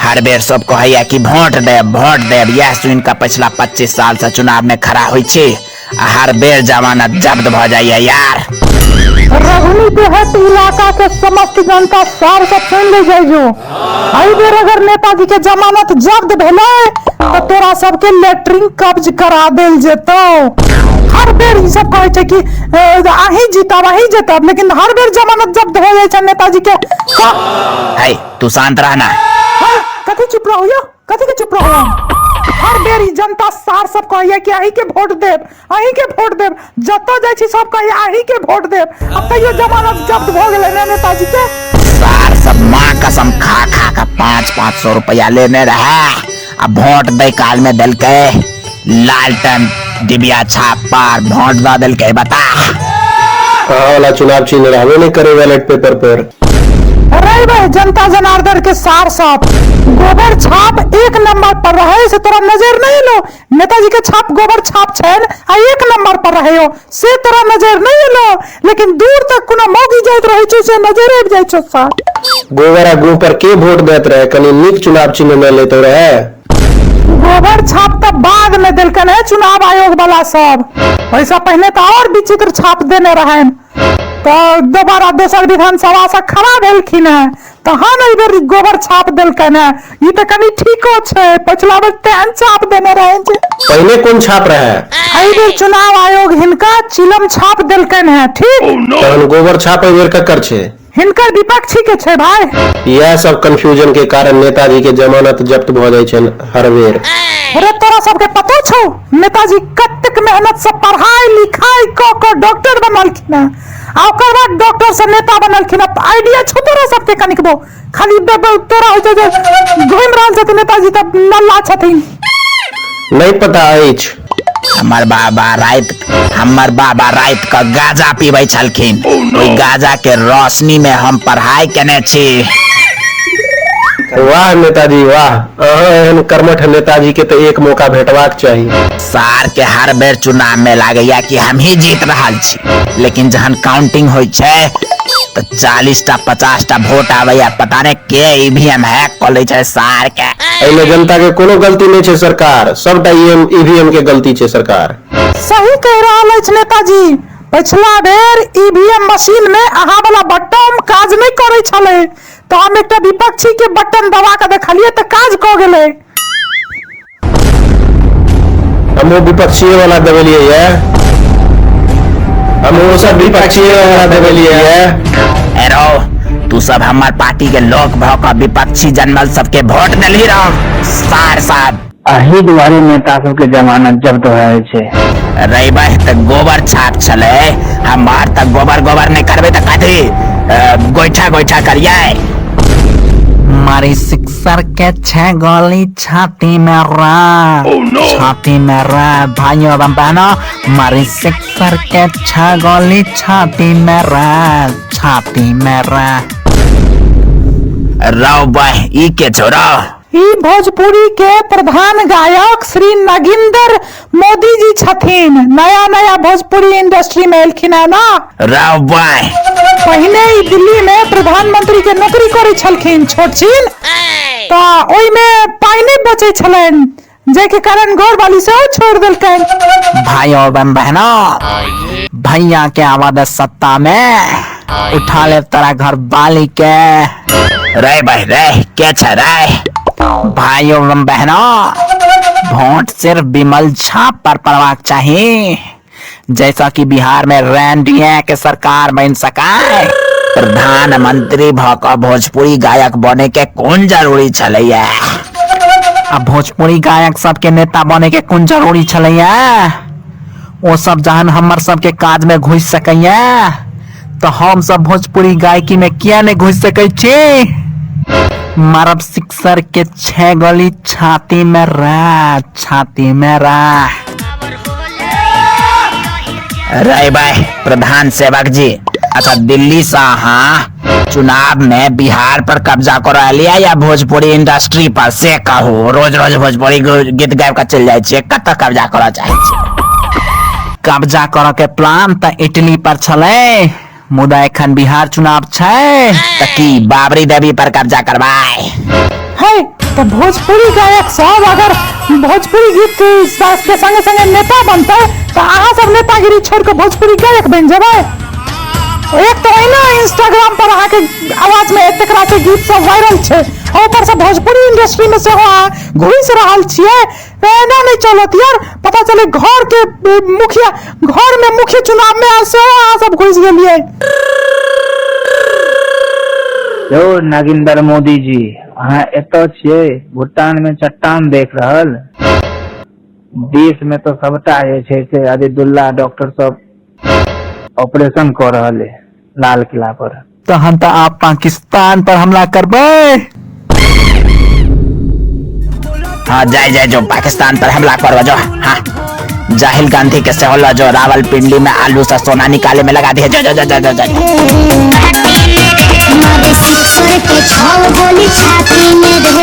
हर बेर सब कहैया कि वोट देब वोट देब, यह सुनि कऽ पछिला 25 साल से चुनाव में खड़ा होइ छी आ हर बेर जमानत जब्त भऽ जाइया यार। रघुनी देहात इलाका के समस्त जनता सार सब सुन ले जाइ जो, एहि बेर अगर नेताजी के जमानत जब्त भेलै तऽ तोरा सबके लेटरिन कब्ज करा देल जेतौ। हर बेर ई सब कहै छै कि अहीं जीतब अहीं जीतब, लेकिन हर बेर जमानत जब्त हो जाइ छै नेताजी के। है तू शांत रहना। है, कथी चुप रहू यो, कथी के चुप रहू हम? हर बेर ई जनता सार सब कहैया कि अहीं के वोट देब अहीं के वोट देब, जतऽ जाइ छी सब कहैया अहीं के वोट देब, आ तैयो जमानत जब्त भऽ गेलै ने नेताजी के। सार सब माँ कसम खा खा के 500-500 रुपया लेने रहे आ वोट दै काल में देलकै लालटेन डिबिया छाप पर वोट दऽ देलकै। बता अहाँ वाला चुनाव चिन्ह रहबे नहीं करे बैलेट पेपर पर। अरे भाई जनता जनार्दन के सार सब गोबर छाप 1 नंबर पर रहे से तोरा नजर नहीं एलो। नेताजी के छाप गोबर छाप छैन आ 1 नंबर पर रहे हो से तोरा नजर नहीं एलो, लेकिन दूर तक कोनो मौगी जाइत रहे छौ से नजर आबि जाइ छौ सार। गोबर आ गुह पर के वोट दैत रहे, कनी नीक चुनाव चिन्ह नहि लेतो रहे। गोबर छाप तऽ बाद में देलकन है चुनाव आयोग वाला सब, ओहिसँ पहिने तऽ और विचित्र छाप देने रहनि। तऽ दोबारा दोसर विधानसभा से खड़ा भेलखिन है तहन एहि बेर गोबर छाप देलकन है। ई तऽ कनी ठीको छै, पछिला बेर तेहन छाप देने रहनि जे। पहिने कोन छाप रहे? एहि बेर चुनाव आयोग हिनका चिलम छाप देलकन है। ठीक तहन गोबर छाप एहि बेर ककर छै? हिनकर विपक्षी के छै भाई। इएह सब कंफ्यूजन के कारण नेताजी के जमानत जब्त भऽ जाइ छनि हर बेर। अरे तोरा सबके पतो छौ नेताजी कतेक मेहनत से पढ़ाई लिखाई कऽ कऽ डॉक्टर बनलखिन हैं आ ओकर बाद डॉक्टर से नेता बनलखिन हैं। आइडिया छौ तोरा सबके कनिकबो? खाली तोरा होइ छौ जे घुमि रहल छथिन नेताजी तऽ नल्ला छथिन। नहीं पता अछि। हमर बाबा राति कऽ गाजा पीबै छलखिन, ओहि गाजा के रोशनी में हम पढ़ाई केने छी। वाह नेताजी वाह, अहाँ एहन कर्मठ नेताजी के तऽ एक मौका भेटबाक चाही। सार के हर बेर चुनाव में लागैया कि हम ही जीत रहल छी, लेकिन जहन काउंटिंग होइ छै तऽ 40टा 50टा वोट आबैया, पता नहि के ईवीएम हैक कऽ लै छै सार के। एहिमे जनता के कोनो गलती नहि छै सरकार, सबटा ईवीएम के गलती छै सरकार। सही कहि रहल अछि नेताजी, पछिला बेर ईवीएम मशीन में अहाँ वाला बटन काज नहि करै छलै, तऽ हम एकटा विपक्षी के बटन दबा कऽ देखलियै तऽ काज कऽ गेलै। हमहूँ विपक्षिए वाला दबेलियै ये, हमहूँ सब विपक्षिए वाला दबेलियै ये। एरो तू सब हमर पार्टी के लोक भऽ कऽ विपक्षी जनमल सबके वोट देलही रहो सार साहब। अही दुआरे नेता सबके जमानत जब्त भऽ जाइ छै। रैबह तऽ गोबर छाप छलै, हमार तऽ गोबर गोबर नहि करबै तऽ कथी गोइठा गोइठा करियै। मारी सिक्सर के 6 गोली छाती में रा, छाती में रा, भाइयों एवं बहनों, मारी सिक्सर के 6 गोली छाती में रा, छाती में रा। रौ बह, ई के छौ रौ? ई भोजपुरी के प्रधान गायक श्री नगिंदर मोदी जी छथिन, नया नया भोजपुरी इंडस्ट्री में एलखिन है ना। रौ बह। पहिने ई दिल्ली में प्रधानमंत्री के नौकरी करै छलखिन छोट छिन, तऽ ओहिमे पाइ नहि बचै छलनि, जाहिके कारण घरवाली सेहो छोड़ि देलकनि। भाइयों एवं बहनों, भैया के आवाज सत्ता में उठा ले तोरा घर बाली के। रे भाई रे, के छै रे? भाइयों एवं बहनों, वोट सिर्फ विमल छाप पर पड़बाक चाही, जैसा कि बिहार में एनडीए के सरकार बन सकाए। प्रधानमंत्री भऽ कऽ भोजपुरी गायक बने के कोन जरूरी छलैया? आ भोजपुरी गायक सबके नेता बने के कोन जरूरी छलैया? ओ सब जहन हमर सबके काज में घुसि सकैया तऽ हम सब भोजपुरी गायकी में किया नहीं घुसि सकै छी? मारब सिक्सर के 6 गोली छाती में रा, छाती में रा। रे भाई प्रधान सेवक जी, अच्छा दिल्ली से अहाँ चुनाव में बिहार पर कब्जा कर लिया या भोजपुरी इंडस्ट्री पर, से कहू? रोज रोज भोजपुरी गीत गाबि कऽ चलि जाइ छियै, कतऽ कब्जा करऽ चाहै छियै? कब्जा करऽ के प्लान तऽ इटली पर छलै, मुदा एखन बिहार चुनाव छै तऽ की बाबरी देवी पर कब्जा करबै? है तऽ भोजपुरी गायक सब अगर भोजपुरी गीत के संगे संगे नेता बनतै तऽ अहाँ सब नेतागिरी छोड़ि कऽ भोजपुरी गायक बनि जेबै। एक तऽ ओहिना इंस्टाग्राम पर अहाँके आवाज में एतेक रास गीत सब वायरल छै, आ ऊपर से भोजपुरी इंडस्ट्री में सेहो अहाँ घुसि रहल छियै। एना नहि चलत यार, पता चले घर के मुखिया, घर में मुख्य चुनाव में सेहो अहाँ सब घुसि गेलियै। यौ नागिन्दर मोदी जी, अहाँ एतऽ छियै भूटान में चट्टान देख रहल। देश में तऽ सबटा जे छै से अजीजुल्ला डॉक्टर सब ऑपरेशन कऽ रहल है लाल किला पर। तहन तऽ आब पाकिस्तान पर हमला करबै। हाँ जाय जाय जो पाकिस्तान पर हमला करवा जो। हाँ जाहिल गांधी के सेहो ल जो रावलपिंडी में आलू से सोना निकाले में लगा दिए। जो जो जो जो जो, जो। मारे सिक्सर के छौ गोली छाती में रे।